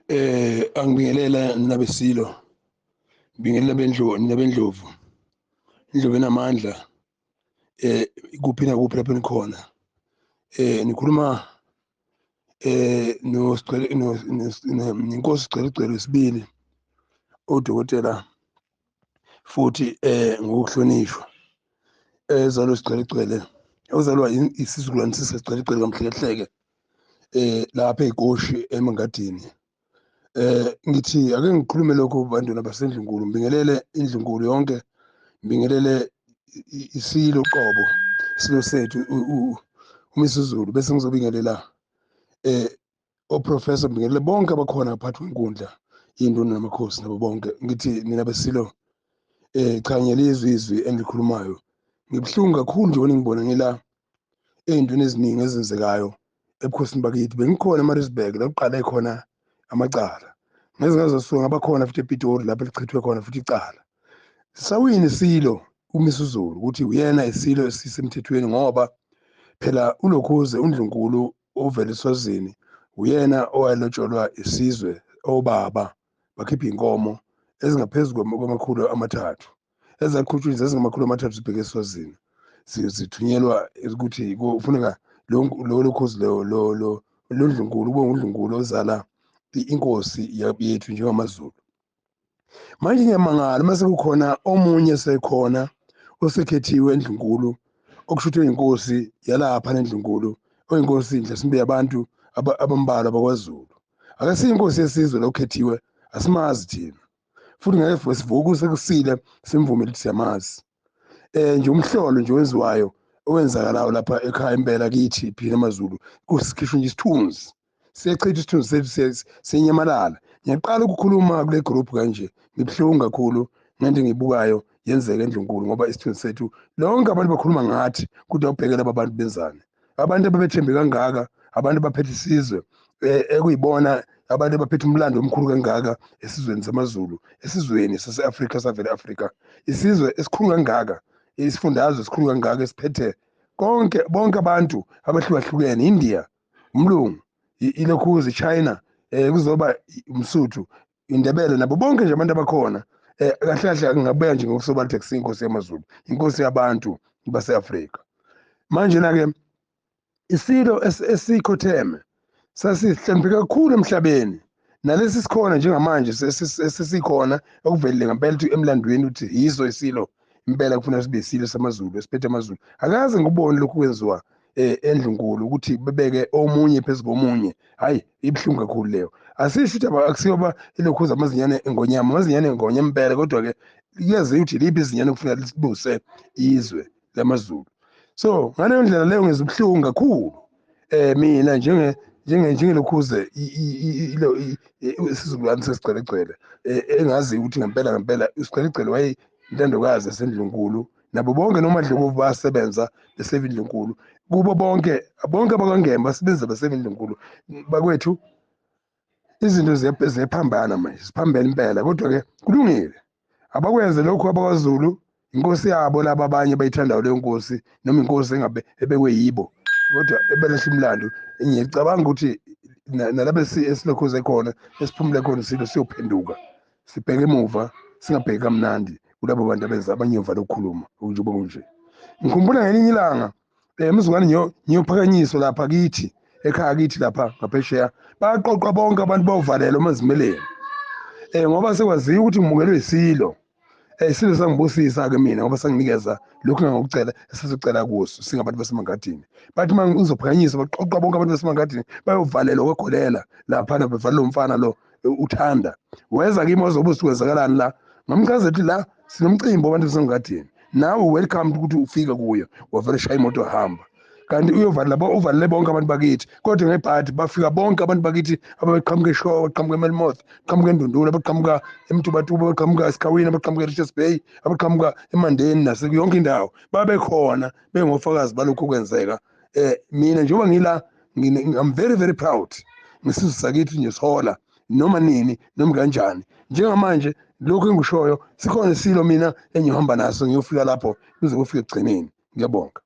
Angibingelele nabesilo. Ngibingelele bendlu nabendlovu. Indlovu enamandla. Kuphi nakuphi lapho nikhona. Nikhuluma no Sigcwele nenkosi Sigcwele wesibili udokotela futhi ngokuhlonishwa ezalwa Sigcwelegcwele ozalwa isizukulwane sikaSigcwelegcwele kaMhlekehleke lapha eGoshi eMangadini. Ngithi ake ngikhulume lokho bantwana basendlunkulu, ngibingelele indlunkulu yonke, ngibingelele isilo qobo, isilo sethu uMisuzulu, bese ngizobingelela oprofessor, ngibingelele bonke abakhona ngaphathi kwenkundla, iy'nduna namakhosi nabo bonke. Ngithi nina besilo, cha, ngiyalizwa izwi enilikhulumayo. Ngibuhlungu kakhulu nje ngibona ngila ey'ntweni eziningi ezenzekayo ebukhosini bakithi. Bengikhona eMaritzburg la kuqale khona amacala, ngeze ngazasuka ngabakhona futhi ePitori lapho elichithwe khona futhi icala. Sawini isilo uMisuzulu ukuthi uyena isilo esisemthethweni, ngoba phela ulokhuze uNdlunkulu ovela eSwazini uyena owayelotsholwa isizwe, obaba bakhipha inkomo ezingaphezu kwama-300 ezaqhutshwa zazingama-300 zibheke eSwazini, zithunyelwa ukuthi kufuneka lo lokhuzi lo lo lo lo ndlunkulu kube undlunkulu ozala inkosi yethu njengamaZulu. Manje ngiyamangala uma sekukhona omunye sekhona osekhethiwe endlunkulu, okusho ukuthi uyinkosi yalapha nendlunkulu, oyinkosi mhlasimbe yabantu abambalwa bakwaZulu. Akasiyo inkosi yesizwe lokhethiwe, asimazi thina futhi ngeke sivuke sekusile simvumele ukuthi siyamazi. Nje umhlolo nje wenziwayo owenzakalayo lapha ekhaya impela kithi phina amaZulu, kusikhishwa nje isithunzi, siyachitha isithunzi sethu, siyanyamalala. Ngiyaqala ukukhuluma kule group kanje, ngibuhlungu kakhulu ngento engiyibukayo yenzeka endlunkulu, ngoba isithunzi sethu lonke abantu bakhuluma ngathi, kodwa ubheke laba bantu benzani, abantu ababethembe kangaka, abantu abaphethe isizwe, ekuyibona abantu abaphethe umlando omkhulu kangaka esizweni samaZulu, esizweni sase-Afrika, savele Afrika, isizwe esikhulu kangaka, isifundazwe esikhulu kangaka esiphethe konke, bonke abantu abahlukahlukene, India, umlungu, ilokhuzi, China, kuzoba umSuthu, iNdebele, nabo bonke nje abantu abakhona. Kahle kahle ngingabuya nje ngokusobala ukuthi akusiyo inkosi yamaZulu, inkosi yabantu base-Afrika. Manje na-ke isilo esikhotheme sasihlonipheke kakhulu emhlabeni, nalesi sikhona njengamanje esesikhona okuvelile ngempela ukuthi emlandweni ukuthi yiso isilo impela kufuneka sibe isilo samaZulu esiphethe amaZulu. Akaze ngikubone lokhu kwenziwa endlunkulu ukuthi bebeke omunye phezu komunye. Hayi, ibuhlungu kakhulu leyo. Asisho ukuthi akusiyoba ilokhuza amazinyane engonyama, amazinyane engonyama impela, kodwa-ke kuyaziwa ukuthi liphi izinyane kufuneka lisibuse izwe lamaZulu. So ngaleyo ndlela leyo ngizwa ubuhlungu kakhulu mina njenge njenge njengelokhuze isizukulwane sesigcwelegcwele, engazi ukuthi ngempela ngempela isigcwelegcwele wayintandokazi esendlunkulu, nabo bonke noMadlokovu basebenza beseva indlunkulu, kubo bonke bonke abakwaNgemba basebenza beseva indlunkulu bakwethu. Izinto ziyaphambana manje, ziphambene impela, kodwa-ke kulungile abakwenze lokhu abakwaZulu, inkosi yabo laba abanye bayithandayo leyo nkosi, noma inkosi engabe ebekwe yibo, kodwa ebelahla umlando. Ngiyacabanga ukuthi nalapho esilokhuze khona, esiphumule khona isilo, siyophenduka sibheke emuva, singabheki kamnandi kulabo bantu abenza abanyova lokukhuluma njengoba kunje. Ngikhumbula ngelinye ilanga mzukwane ngiyophakanyiswa lapha kithi ekhaya kithi lapha ngaphesheya, baqoqa bonke abantu bayovalelwa emazimeleni, ngoba sekwaziwa ukuthi ngimukelwe isilo. Isilo sangibusisa-ke mina ngoba sanginikeza lokhu engangokucela, esasicela kuso singabantu baseMangadini. Bathi uma ngizophakanyiswa, baqoqa bonke abantu baseMangadini bayovalelwa kwagolela laphana, bevalelwa umfana lo uthanda weza kimi wazobuza ukuthi kwenzakalani la. Ngamchaza ukuthi la sinomcimbi wabantu baseMangadini, nawe welcome ukuthi ufike kuyo. Wavele shaya imoto wahamba, kanti uyovalela uvalele bonke abantu bakithi. Kodwa ngebhadi bafika bonke abantu bakithi ababeqhamuka eShowe, abaqhamuka eMelmoth, abaqhamuka eNdundula, abaqhamuka eMtubatuba, abaqhamuka eSikhawini, abaqhamuka eRichards Bay, abaqhamuka eMandeni, nasekuyo yonke indawo babekhona bengofakazi balokhu okwenzeka. Mina njengoba ngila, I'm very very proud ngesizwe sakithi nje, sihola noma nini noma kanjani. Njengamanje lokhu engikushoyo, sikhona isilo mina engihamba naso, ngiyofika lapho kuze kufike ekugcineni. Ngiyabonga.